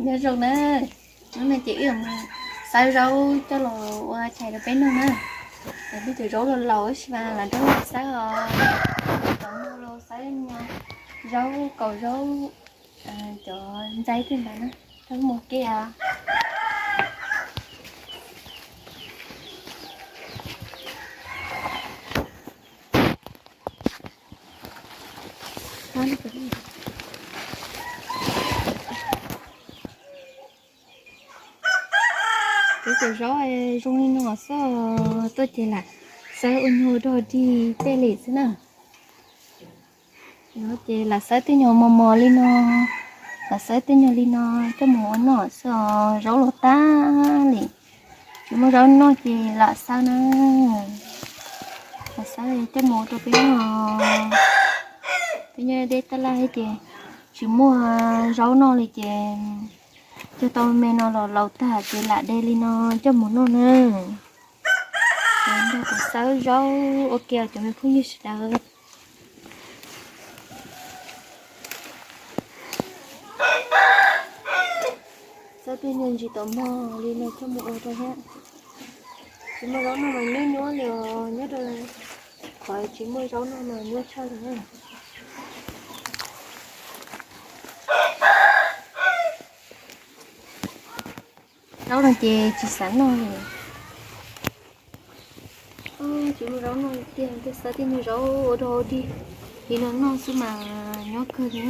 Nyob zoo na, hnub no ces wb yuav mus xawb zaub coj los ua tshais rau peb noj na. Peb cov zaub laus laus tab sis mas lam nrog luag xawb os. Cov no los xawb zaub kaus zaub, cov ntxaib tej ntawd na, rau mus ke os. Peb cov zaub zoo li no xwb, tuaj ces lam xawb ua nyuag dog dig tej li xwb na. No ces lam xawb tej nyuag mos mos li no, lam xawb tej nyuag li no coj mus ua noj xwb os, zaub los tag li. Tsis muaj zaub noj ces lam xawb na, lam xawb coj mus ua rau peb noj. Peb nyob deb tab laj ces tsis muaj zaub noj li ces cog tau me no los laus tag ces lam de li no coj mus noj na. Ces nrog kuv xawb zaub ua ke os cov me phooj ywg sawv daws. Xawb tej nyuag ntsis taum mog li no coj mus ua rau thiab. Tsis muaj zaub noj mas nyuaj nyuaj li os, nyob rau qhov tsis muaj zaub noj mas nyuaj tshaj li na. Zaub no ces tsis xav noj li. Tsis muaj zaub noj tiag, thiaj xawb tej nyuag zaub ua dog ua dig li no noj xwb mas nyob kawg li.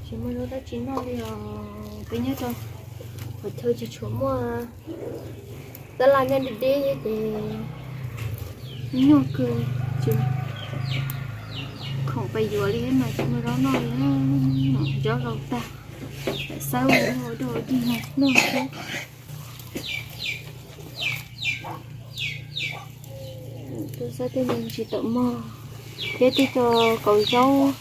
Tsis muaj zaub dab tsi noj li os, peb nyob rau qhov chaw tsis tshua muaj tab laj, nyob deb deb ces nyuaj kawg, tsis khoom pais yuav li mas tsis muaj zaub noj li, zaub laus tag, xawb ua dog ua dig noj thiab. Tuaj xawb tej nyuag ntsis taum mog thiab tej co kaus zaub,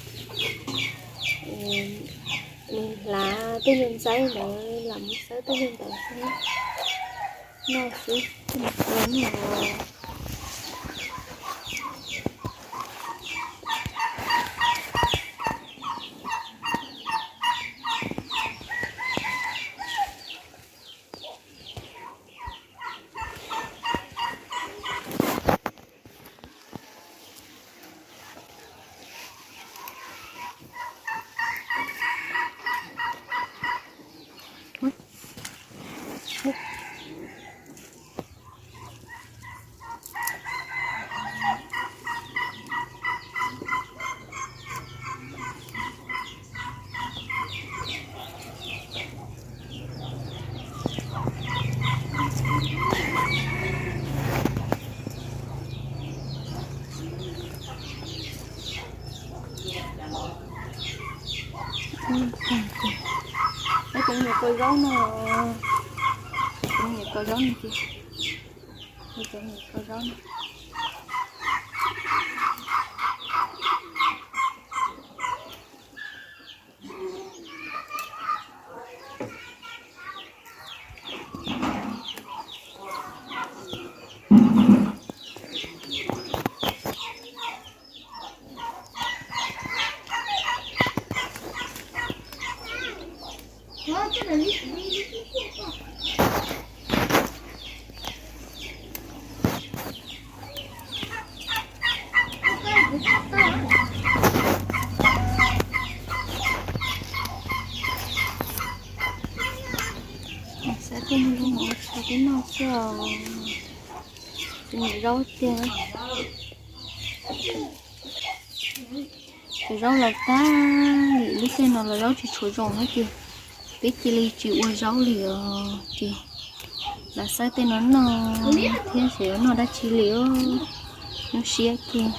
hlav tej nyuag ntxaib ntawd, lam mus xawb tej nyuag ntawd noj xwb. Peb cov me nyuam kaus zaub no, cov me nyuam kaus zaub no ces, cov me nyuam kaus zaub no. Xav tias nws zoo ua tshav peb noj xwb os. Tsis muaj zaub tiag. Cov zaub los tag li, lub caij no los zaub tsis tshuav zoo na ces peb cia li tsis ua zaub li os ces lam xawb tej no noj thiab, xyov yuav noj dab tsi li os. Zoo siab kiag,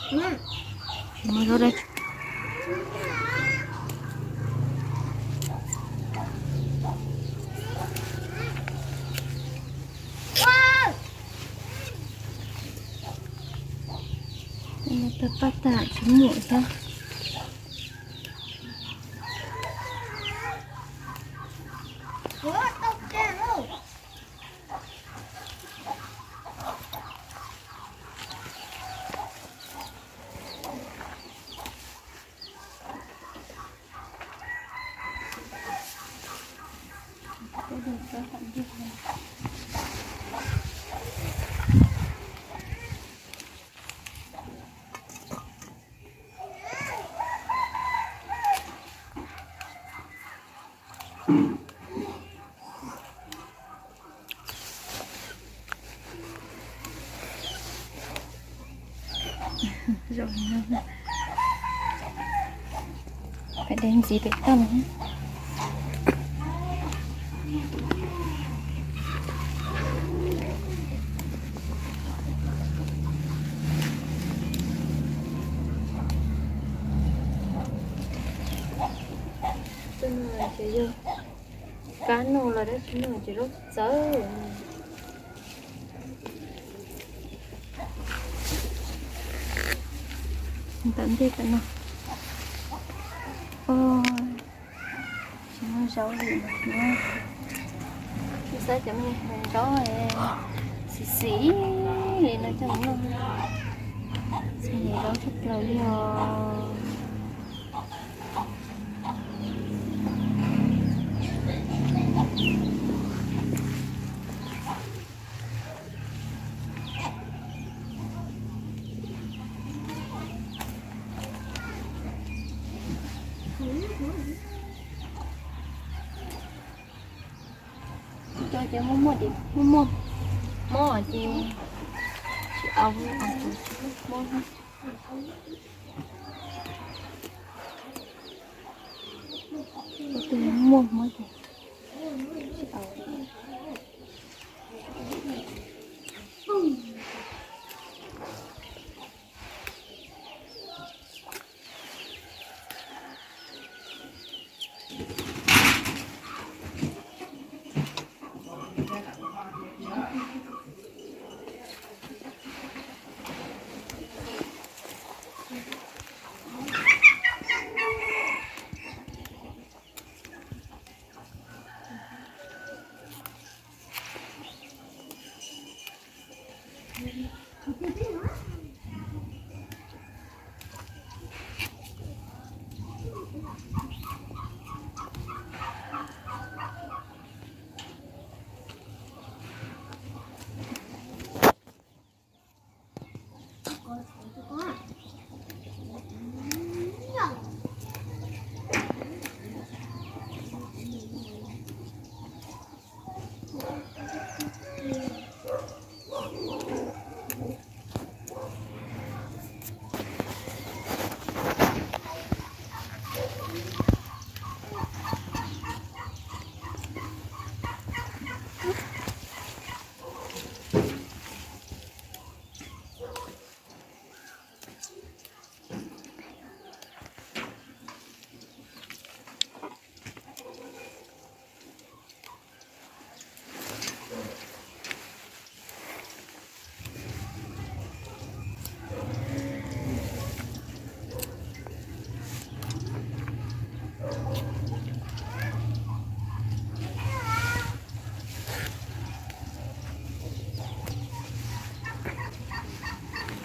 tsis muaj zaub dab tsi. Tag paj tag tsis muaj thiab. Peb de ntxiv pem toj no. Kab no los dab tsi no ces zaub txawv. Ntawm ntej tam no, tsis muaj zaub li. Xav cov me ntsuag xim xim li no coj mus noj, txom nyem zaub tshaj plaws li os. Cov ces muaj muaj ces muaj muaj, mob ces tsis au, mob. Muaj mob ces tsis au.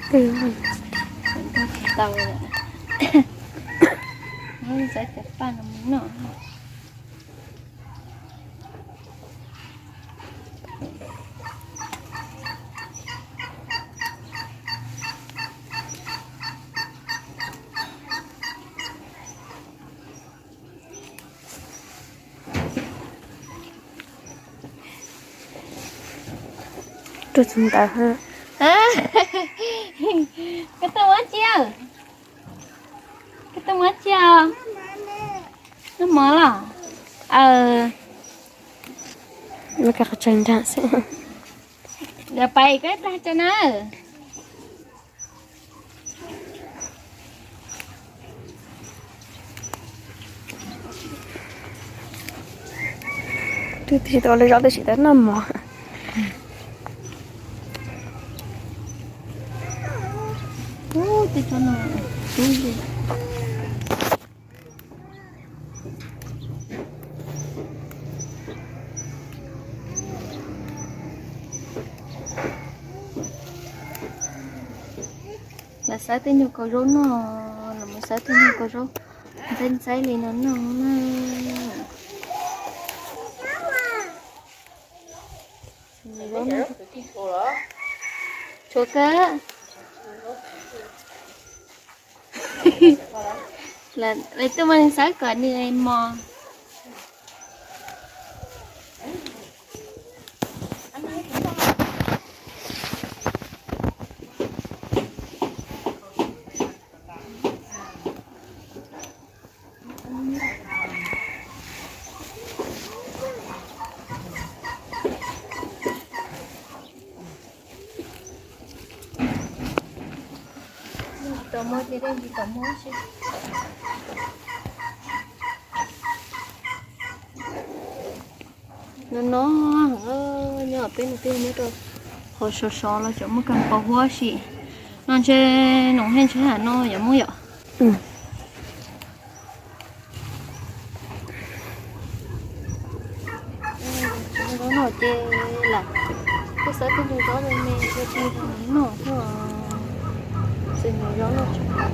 Tsis tau, muab xav cov paj no mus noj. Rau txiv ntawd. Koj tuaj muab tsi? Koj tuaj muab tsi os? Noj mov los? Aw, noj koj qhov tsaig nrag xwb. Lawv pais koj tag tso na. Twb tsis tau lawv zov tab sis tau noj mov. Ub, tej tsob no dub li. Lawv xawb tej nyuag kaus zaub noj, lawv mus xawb tej nyuag kaus zaub ntxaib ntxaib li no noj na. Tshuav kawg. Lawv tuaj mas nws xav kom nws mos. Tsis tau muaj ces dej tsis tau muaj xwb. No no, nyob peb no peb nyob rau qhov sov sov los tseem muaj kab paus huab si. No ntshe noo heej ntshe no yuav muaj yom. Zaub no ces lam, kuj xav tij ntug zaub me me ntshe tsis noj thiab. Xwb nws zaub no tsis na.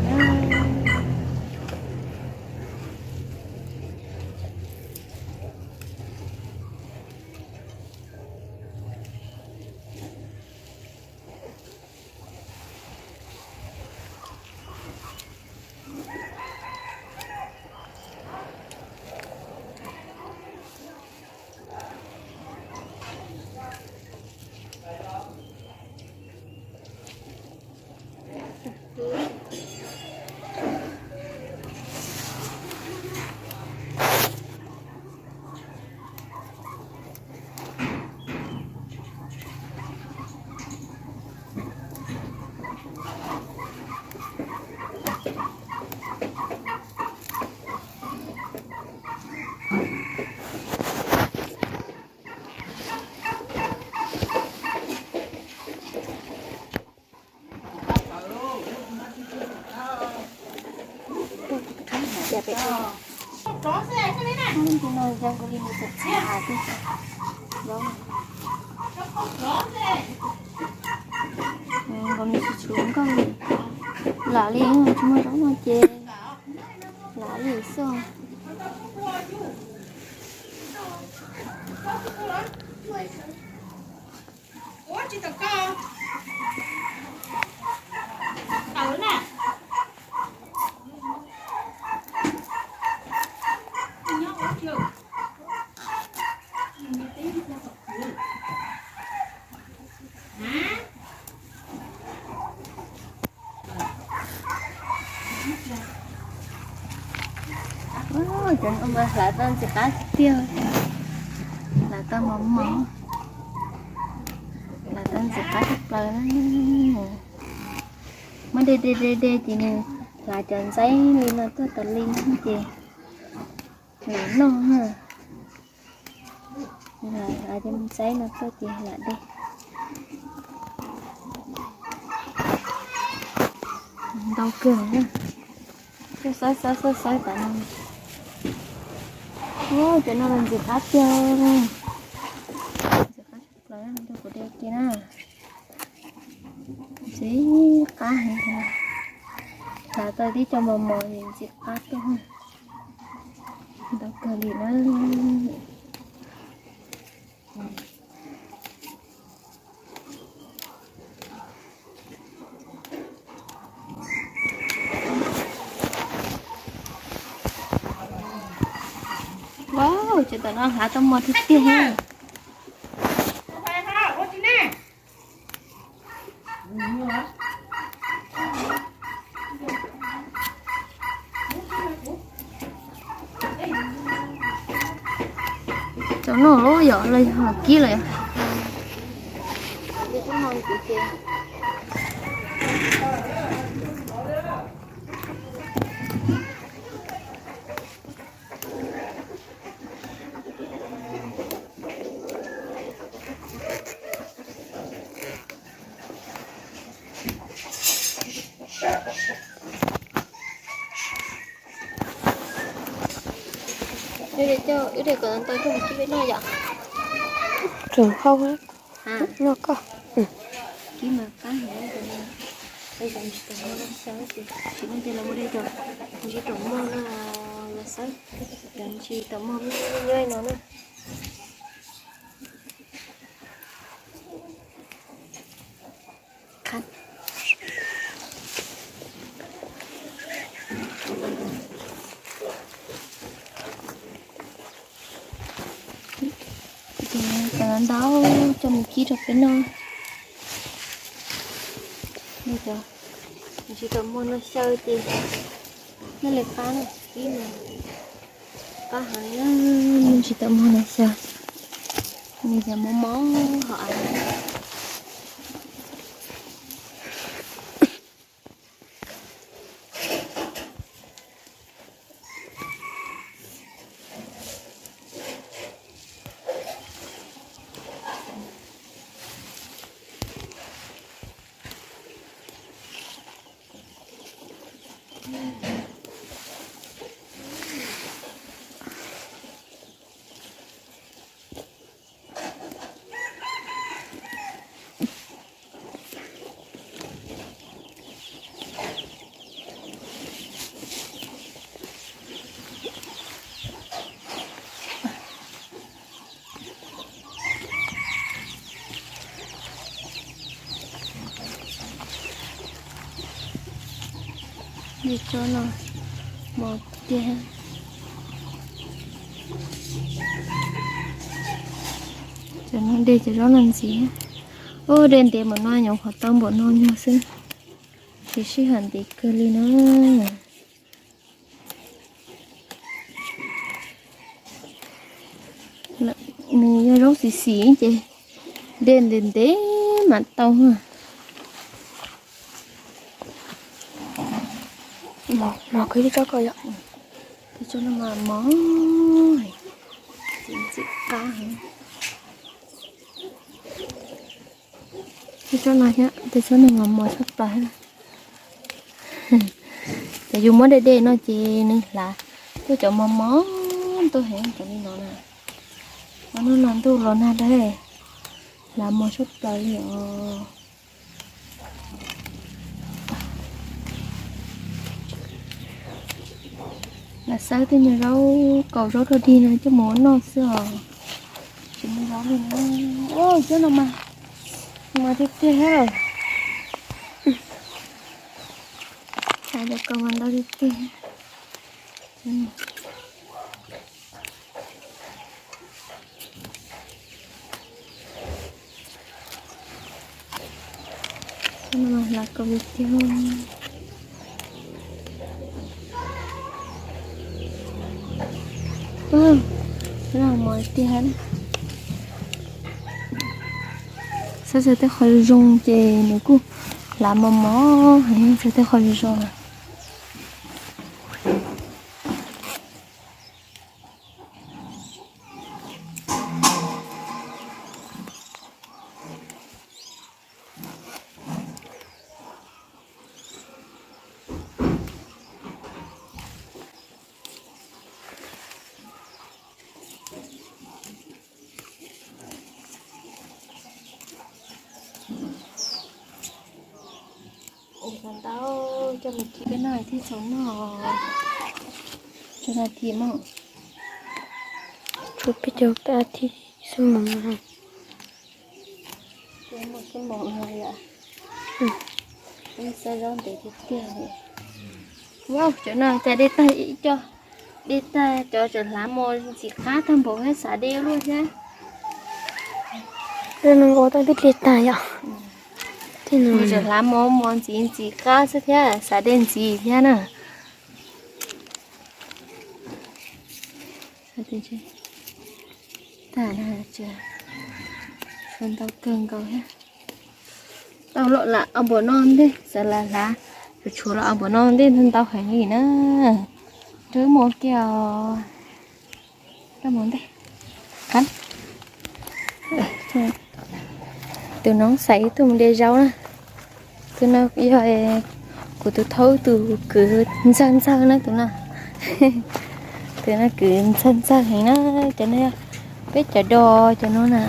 Nkaus nws tsis tshua nkauj li, lam li tsis muaj zaub no ces lam li xwb. Cov no mas hlav tau ntxim qab tiag tiag, hlav tau mos mos, hlav tau ntxim qab tshaj plaws na. Muab de de de de ces nws hlav cov ntxaib li no tuaj tas li ces lam noj na. Hlav cov ntxaib no tuaj ces lam de. Ntau kawg na. Xaib xaib xaib xaib tas no. Cov no los ntxim qab tiag, ntxim qab tshaj plaws, rau kuv de kiag na. Ntxim qab heev, hlav tau tib co mos mos ntxim qab tuaj. Ntau kawg li na. Wow, cov tom no hlav tau mos tiag tiag. Cov no los yog lawv kib lawm. Wb de kom tau coj mus kib peb noj yom. Tseem hau noj koj. Kib mas qab heev, tsis tau muaj lawv xawb ces tsis muaj ces lawv muaj de cov tsis tau muaj no lawv xawb, cov tsis tau muaj nyob no na. Ntau, coj mus kib rau peb noj. Nws tsis tau muag no xyaw ces nej li pab no, kib no, pab heev li, nws tsis tau muag no xyaw, nws yog mob mob hauv av. Tsob no mos tiag. Cov no dej cov zaub no ntxiv. Ub, dej ntev npaum no nyuam qhuav tau npaum no nyuag xwb, ces sij hawm ntev kawg li na. Nws yog zaub xim xim ces dej ntev ntev mam tau. Mos, mos kawg li tsob ko yom. Tej tsob no mas mos, ntxim qab heev. Tej tsob no thiab, tej tsob no mas mos tshaj plaws. Ces yus muab dej dej no ces nws hlav tuaj cov mos mos tuaj heev cov li no na. Ua hnub no ntuj los nag dab, hlav mos tshaj plaws li os. Lam xawb tej nyuag zaub kaus zaub rau dig no coj mus ua noj xwb os. Tsis muaj zaub li na. Ub, cov no mas, mas tiag tiag. Hlav cov kaus mas ntau tiag tiag. Hlav kaus tiag tiag. Ub, mos tiag. Xawb xawb tej qhov zoo ces nws kuj hlav mos mos heev, xawb tej qhov zoo zoo na. Ntau, coj mus kib peb noj thiaj txaus noj. Tshuav nas this mog. Tshuav peb caug tas this xwb mas. Muaj xwb mas yom. Xawb zaub ntev tiag tiag li. Wow, cov no cas dej tag ib co, dej tag cov tseem hlav mos ntxim qab tag npaum thiab, xav dej luaj thiab. Tej no nqos tau twb dej tag yom. Tej no tseem hlav mos mos ntxim ntxim qab xwb thiab xav dej ntxiv thiab na. Tag, tshuav ntau kawg nkaus thiab. Tau los lam ob npaum no ntej, xav lam hlav, tshuav tshuav los ob npaum no ntej ntau heev li na. Nrog wb mus kiag os. Tus no xaiv tuaj mus de zaub na. Tus no yog kuv tus thaub tus kwv ntxawg ntxawg na tus no. Tus no kwv ntxawg ntxawg heev na. Cov no yog peb cov do, cov no na,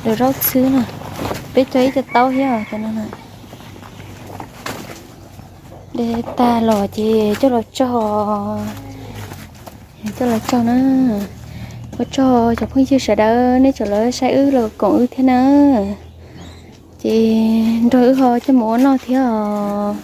do zaub txhwb na. Peb cog ib co taub thiab cov no na. De tag los ces coj los tsog, coj los tsog na. Ua tsaug cov phooj ywg sawv daws nej tseem los saib wb los koom wb thiab na. Ces nrog wb ho coj mus ua noj thiab os.